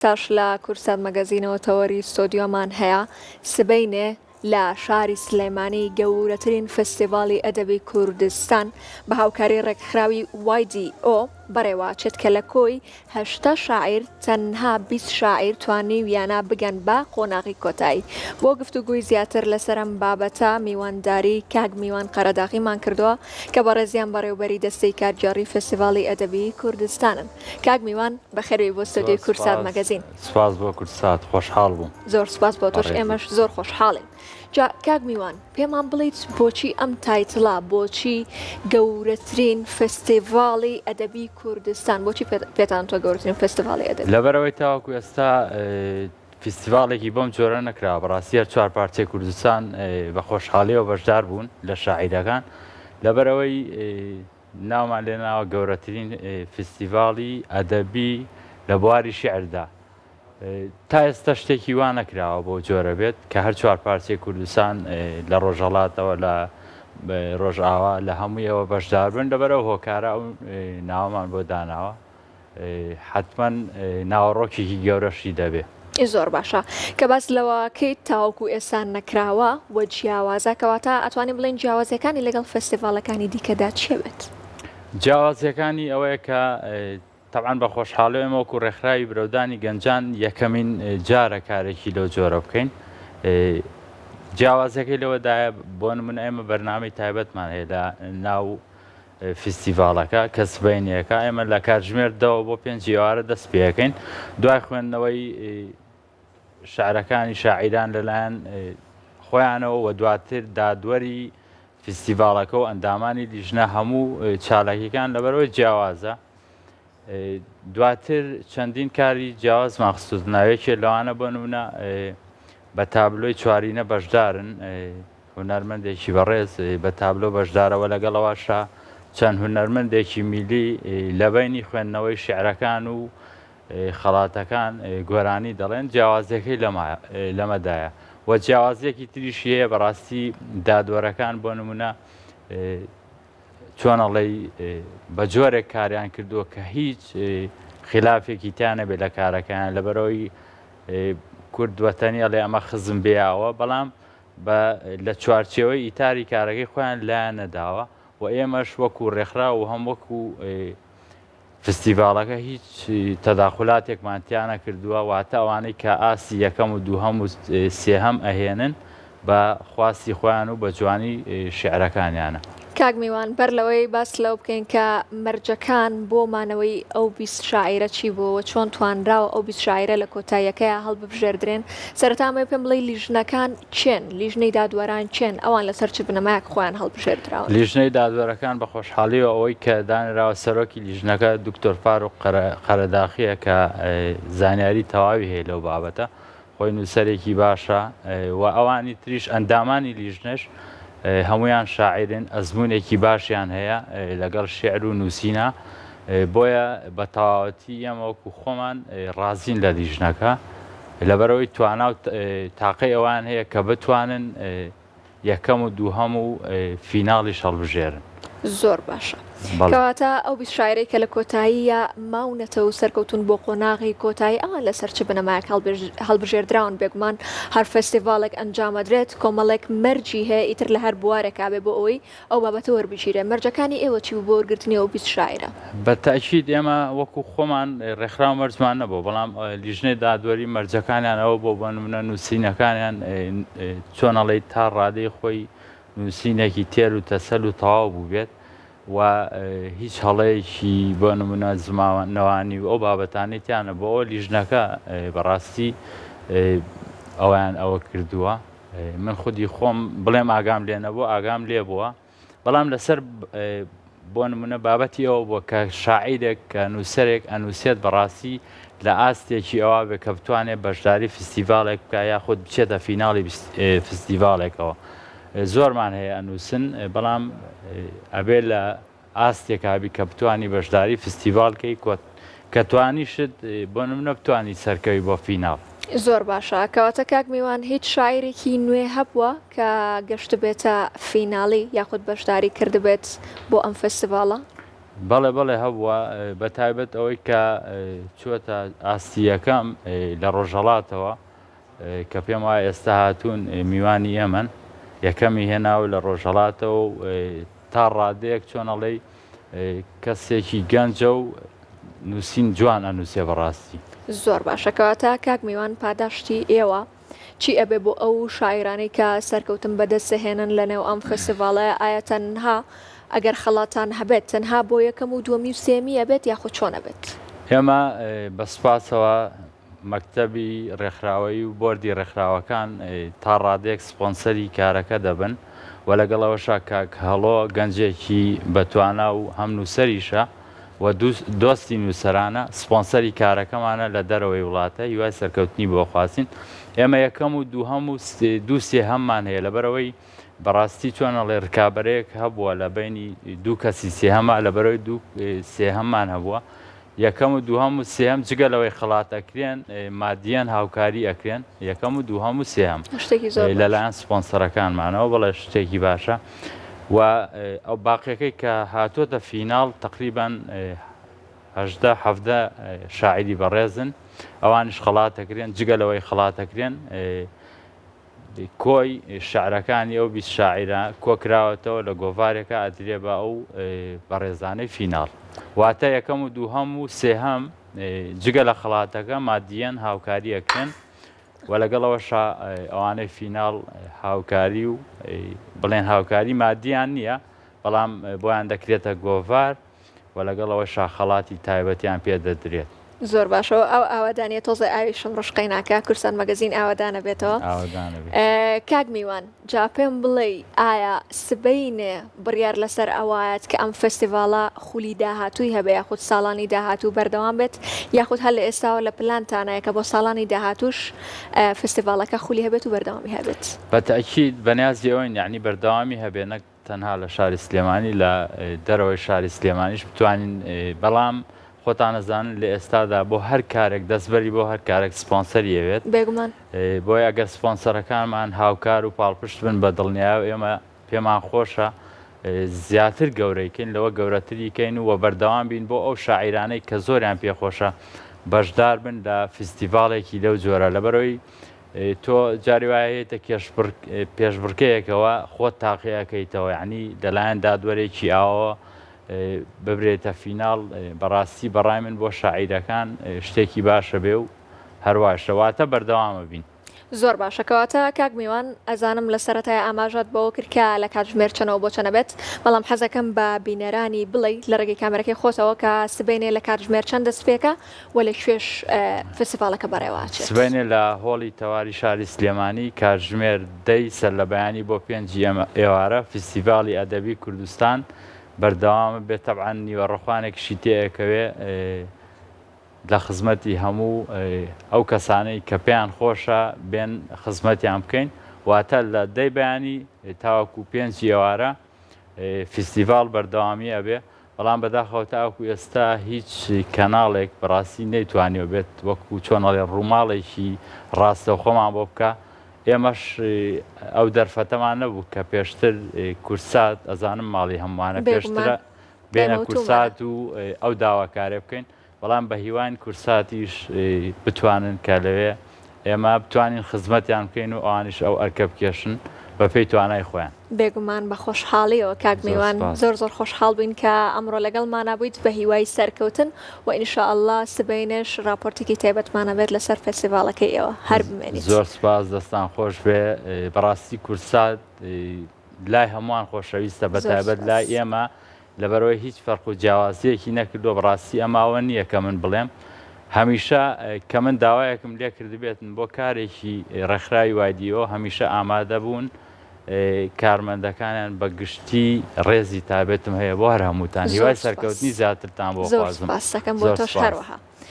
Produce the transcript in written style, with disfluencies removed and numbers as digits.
ئێستاش لە کوردسات مەگەزینەوە تەوەری ستۆدیۆمان هەیە، سبەینێ لە شاری سلێمانی گەورەترین فستیڤاڵی ئەدەبی کوردستان بە هاوکاری ڕێکخراوی YDO بەڕێوەئەچێت کە لە کۆی 80 شاعیر تەنها 20 شاعیر توانیویانە بگەن بە قۆناغی کۆتایی. بۆ گفتوگۆی زیاتر لەسەر ئەم بابەتە میوانداری کاک میوان قەرەداغیمان کردووە کە بەڕێزیان بەڕێوبەری دەستەی کارگێڕی فستیڤاڵی ئەدەبی کوردستانن. کاک میوان بەخێربێی بۆ ستۆدیۆی کوردسات مەگەزین. سوپاس بۆ کوردسات خۆشحاڵ بووم. زۆر سوپاس بۆ تۆش ئێمەش زۆر خۆشحاڵین. جا کاک میوان پێمان بڵیت بۆچی ئەم title ە بۆچی گەورەترین فستیڤاڵی ئەدەبی کوردستان بۆچی پێتان تۆ گەورەترین فستیڤاڵی ئەدەبی؟ لەبەرئەوەی تاوەکو ئێستا فیستیڤاڵێکی بەم جۆرە نەکراوە بەڕاستی هەر چوار پارچەی کوردستان بە خۆشحاڵیەوە بەشدار بوون لە شاعیرەکان لەبەرئەوەی ناومان لێ ناوە گەورەترین فیستیڤاڵی ئەدەبی لە بواری شیعردا. تا ئێستا شتێکی وا نەکراوە بەو جۆرە بێت کە هەر چوار پارچەی کوردستان لە ڕۆژهەڵاتەوە لە ڕۆژئاوا لە هەموویەوە بەشدار بن لەبەر ئەو هۆکارە ئەو ناوەمان بۆ داناوە. حەتمەن ناوەڕۆکێکی گەورەشی دەبێ. زۆر باشە کە باس لەوەکەیت تاوەکو ئێستا نەکراوە و جیاوازە کەواتە ئەتوانین بڵێین جیاوازیەکانی لەگەڵ فێستیڤاڵەکانی دیکەدا چیە بێت؟ جیاوازیەکانی ئەوەیە کە تەبعەن بە خۆشحاڵی ئێمە وەکو ڕێکخراوی برەودانی گەنجان یەکەمین جارە کارێکی لەو جۆرە بکەین جیاوازەکەی لەوەدایە بۆ نمونە ئێمە بەرنامەی تایبەتمان هەیە لە ناو فیستیڤاڵەکە کە سبەینێکە، ئێمە لە کاتژمێر دەوە بۆ پێنجی ئێوارە دەست پێەکەین، دوای خوێندنەوەی شعرەکانی شاعیران لەلایەن خۆیانەوە و دواتر دادوەری فیستیڤاڵەکە و ئەندامانی لیژنە هەموو چالاکیەکان لەبەرەوەی جیاوازە دواتر چەندین کاری جیاوازمان خستوتە ناو یەکێ لەوانە بۆ نمونە بە تابلۆی چوارینە بەشدارن هونەرمەندێکی بەڕێز بە تابلۆ بەشدارە وە لەگەڵ ئەوەشا چەند هونەرمەندێکی میلی لە بەینی خوێندنەوەی شیعرەکان و خەڵاتەکان گۆرانی دەڵێن جیاوازیەکەی لەمەدایە و جیاوازیەکی تریشی هەیە بەڕاستی دادوەرەکان بۆ نمونە چۆن ئەڵێی بە جۆرێک کاریان کردووە کە هیچ خلافێکی تیا نەبێت لە کارەکەیان لەبەرەوەی کورد وەتەنی ئەڵێ ئەمە خزم بێیاوە بەڵام بە لە چوارچێوەی ئیتاری کارەکەی خۆیان لایان نەداوە و ئێمەش وەکو ڕێکخراو و هەم وەکو فستیڤاڵەکە هیچ تەداخولاتێکمان تیا نەکردووە، واتە ئەوانەی کە ئاستی یەکەم و دووهەم و سێهەم ئەهێنن بە خواستی خۆیان و بە جوانی شیعرەکانیانە. کاک میوان بەر لەوەی باس لەوە بکەین کە مەرجەکان بۆ مانەوەی ئەو 20 شاعیرە چی بووە و چۆن توانراوە ئەو 20 شاعیرە لە کۆتاییەکەیا هەڵببژێردرێن، سەرەتا ئەمەوێ پێم بڵێی لیژنەکان کێن؟ لیژنەی دادوەران کێن؟ ئەوان لەسەر چ بنەمایەک خۆیان هەڵبژێردراون؟ لیژنەی دادوەرەکان بە خۆشحاڵیەوە ئەوەی کە دانراوە سەرۆکی لیژنەکە دکتۆر فاروق قەرەداخیە کە زانیاری تەواوی هەیە لەو بابەتە خۆی نووسەرێکی باشە و ئەوانی تریش ئەندامانی لیژنەش هەمویان شاعیرن ئەزمونێکی باشیان هەیە لەگەڵ شعر و نووسینە بۆیە بە تەواوەتی ئێمە وەکو خۆمان ڕازین لە لیژنەکە لەبەرئەوەی توانا و تاقەی ئەوەیان هەیە کە بتوانن یەکەم و دووهەم و فیناڵیش هەڵبژێرن. زۆر باشە. کەواتە ئەو 20 شاعیرەی کە لە کۆتاییە ماونەتە و سەرکەوتوون بۆ قۆناغی کۆتایی ئەوان لەسەر چ بنەمایەک هەڵبژێردراون بێگومان هەر فێستیڤاڵێک ئەنجامەدرێت کۆمەڵێک مەرجی هەیە ئیتر لە هەر بوارێکا بێ بۆ ئەوەی ئەو بابەتە وەربگیرێ، مەرجەکانی ئێوە چی بوو بۆ وەرگرتنی ئەو 20 شاعیرە؟ بە تەئکید ئێمە وەکو خۆمان ڕێکخراو مەرجمان نەبووە، بەڵام لیژنەی دادوەری مەرجەکانیان ئەوە بووە بۆ نمونە نووسینەکانیان چۆن ئەڵێی تا ڕادەی خۆی نووسینێکی تێر و تەسەل و تەواو بووبێت و هیچ هەڵەیەکی بۆ نمونە زمانەوانی و ئەو بابەتانەی تیا نەبووە، ئەوە لیژنەکە بەڕاستی ئەویان ئەوە کردووە. من خودی خۆم بڵێم ئاگام لێ نەبوو ئاگام لێ بووە بەڵام لەسەر بۆ نمونە بابەتی ئەوە بووە کە شاعیرێک کە نووسەرێک ئەنووسێت بەڕاستی لە ئاستێکی ئەوە بێ کە بتوانێت بەشداری فستیڤالێک بکە یاخود بچێتە فیناڵی فستیڤالێکەوە زۆرمان هەیە ئەنووسن بەڵام ئەبێ لە ئاستێکا بی کە بتوانی بەشداری فستیڤاڵ کەی کە توانیشت بۆ نمونە بتوانی سەرکەوی بۆ فیناڵ. زۆر باشە کەواتە کاک میوان هیچ شاعیرێکی نوێ هەبووە کە گەشتبێتە فیناڵی یاخود بەشداری کردبێت بۆ ئەم فستیڤاڵە؟ بەڵێ بەڵێ هەبووە بە تایبەت ئەوەی کە چووەتە ئاستی یەکەم لە ڕۆژهەڵاتەوە کە پێم وایە ئێستا هاتوون میوانی ئێمەن یەکەمی هێناوە لە ڕۆژهەڵاتەوە و تا ڕادەیەک چۆن ئەڵێی کەسێکی گەنجە و نووسین جوان ئەنووسێ بەڕاستی. زۆر باشە کەواتە کاک میوان پاداشتی ئێوە چی ئەبێ بۆ ئەو شاعیرانەی کە سەرکەوتن بەدەست دەهێنن لە نێو ئەم فستیڤاڵەیا ئایا تەنها ئەگەر خەڵاتان هەبێت تەنها بۆ یەکەم و دووەمی و سێیەمی ئەبێت یاخود چۆن ئەبێت؟ ئێمە بە سوپاسەوە مەکتەبی ڕێکخراوەیی و بۆردی ڕێکخراوەکان تا ڕادەیەک سپۆنسەری کارەکە دەبن و لەگەڵ ئەوەشا کاک هەڵۆ گەنجێکی بەتوانا و هەم نووسەریشە و دۆستی نووسەرانە سپۆنسەری کارەکەمانە لە دەرەوەی وڵاتە هیوای سەرکەوتنی بۆ خواستین ئێمە یەکەم و دووهەم و دوو سێهەممان هەیە لەبەرەوەی بەڕاستی چۆن ئەڵێ ڕکابەرەیەک هەبووە لە بینی دوو کەسی سێهەما لەبەرەوەی دوو سێهەممان هەبووە یەکەم و دووهەم و سێهەم جگە لەوەی خەڵات ئەکرێن مادیەن هاوکاری ئەکرێن یەکەم و دووهەم و سێهەم شتێکی زۆر باش. لەلایەن سپۆنسەرەکانمانەوە بەڵێ شتێکی باشە و ئەو باقیەکەی کە هاتۆتە فیناڵ تقریبان هەژدە حەڤدە شاعیری بەڕێزن ئەوانیش خەڵات ئەکرێن جگە لەوەی خەڵات ئەکرێن کۆی شعرەکانی ئەو 20 شاعیرە کۆکراوەتەوە لە گۆڤارێکا ئەدرێ بە ئەو بەڕێزانەی فیناڵ واتە یەکەم و دووهەم و سێهەم جگە لە خەڵاتەکە مادیەن هاوکاری ئەکرێن و لەگەڵ ئەوەشا ئەوانەی فیناڵ هاوکاری و بڵێن هاوکاری مادیان نییە بەڵام بۆیان دەکرێتە گۆڤار و لەگەڵ ئەوەشا خەڵاتی تایبەتیان پێ دەدرێت. زۆر باشە ئەو ئاوەدانیە تۆزێ ئاویشم ڕشقەی ناکا کوردستان مەگەزین ئاوەدانە بێتەوە ئاوەدانە بێت. کاک میوان جا پێم بڵێی ئایا سبەینێ بڕیار لەسەر ئەوایەت کە ئەم فێستیڤاڵە خولی داهاتووی هەبێ یاخود ساڵانی داهاتوو بەردەوام بێت یاخود هەر لە ئێستاوە لە پلانتانایە کە بۆ ساڵانی داهاتووش فێستیڤاڵەکە خولی هەبێت و بەردەوامی هەبێت؟ بە تەئکید بەنیازی ئەوەین یەعنی بەردەوامی هەبێ نەک تەنها لە شاری سلێمانی لە دەرەوەی شاری سلێمانیش بتوانین بەڵام خۆتان ئەزانن لە ئێستادا بۆ هەر کارێک دەستبەری بۆ هەر کارێک سپۆنسەری ئەوێت بێگومان بۆیە ئەگەر سپۆنسەرەکانمان هاوکار و پاڵپشت بن بە دڵنیایەوە ئێمە پێمان خۆشە زیاتر گەورەی کەین لەوە گەورەتری کەین و بەردەوام بین بۆ ئەو شاعیرانەی کە زۆریان پێخۆشە بەشدار بن لە فیستیڤاڵێکی لەو جۆرە لەبەرەوەی تۆ جاری وایە یەیتە پێشبڕکێیەکەوە خۆت تاقی ئەکەیتەوە یعنی لەلایەن دادوەرێکی ئاوە ببرێتە فیناڵ بەڕاستی بەڕای من بۆ شاعیرەکان شتێکی باشە بێ و هەرواشە واتە بەردەوامە بین. زۆر باشە کەواتە کاک میوان ئەزانم لە سەرەتای ئاماژەت بەوە کرد کە لە کاتژمێر چەنەوە بۆ چەنە بێت بەڵام حەزەکەم بە بینەرانی بڵێی لە ڕێگەی کامێرەکەی خۆتەوە کە سبەینێ لە کاتژمێر چەند دەست پێکە و لە کوێش فستیڤاڵەکە بەڕێوە ئەچێت؟ سبەینێ لە هۆڵی تەواری شاری سلێمانی کاتژمێر دەی سەرلەبەیانی بۆ پێنجی ئێوارە فستیڤاڵی ئەدەبی کوردستان بەردەوامە بێت تەبعەن نیوەڕۆخوانێکیشی تێ ئەکەوێ لە خزمەتی هەموو ئەو کەسانەی کە پێیان خۆشە بێن خزمەتیان بکەین واتە لە دەی بەیانی تاوەکو پێنجی ئێوارە فیستیڤاڵ بەردەوامی ئەبێ بەڵام بەداخەوە تاوەکو ئێستا هیچ کەناڵێک بەڕاستی نەیتوانیوە بێت وەکو چۆن ئەڵێ ڕووماڵێکی ڕاستەوخۆمان بۆ بکا ئێمەش ئەو دەرفەتەمان نەبوو کە پێشتر کورسات ئەزانم ماڵی هەمووانە پێشترە بێنە کورسات و ئەو داواکارە بکەین بەڵام بە هیواین کورساتیش بتوانن کە لەوێ ئێمە بتوانین خزمەتیان بکەین و ئەوانیش ئەو ئەرکە بکێشن بە پێی توانای خۆیان. بێگومان بە خۆشحاڵیەوە کاک میوان زۆر زۆر خۆشحاڵ بووین کە ئەمڕۆ لەگەڵمانا بوویت بە هیوای سەرکەوتن و ان شاء اللە سبەینێش ڕاپۆرتێکی تایبەتمان ئەبێت لەسەر فێستیڤاڵەکەی ئێوە هەر بمێنیت. زۆر سوپاس دەستان خۆش بێ بەڕاستی کورسات لای هەمووان خۆشەویستە بەتایبەت لای ئێمە لەبەرئەوەی هیچ فەرق و جیاوازیەکی نەکردووە بەڕاستی ئەمە ئەوە نییە کە من بڵێم هەمیشە کە من داوایەکم لێ کردبێتن بۆ کارێکی ڕێکخراوی YDO هەمیشە ئامادە بوون کارمەندەکانیان بە گشتی ڕێزی تابێتم هەیە بۆ هەر هەمووتان هیوای سەرکەوتنی زیاترتان بۆ خوازم. زۆر سپاس دەکەم بۆ تۆش هەروەها.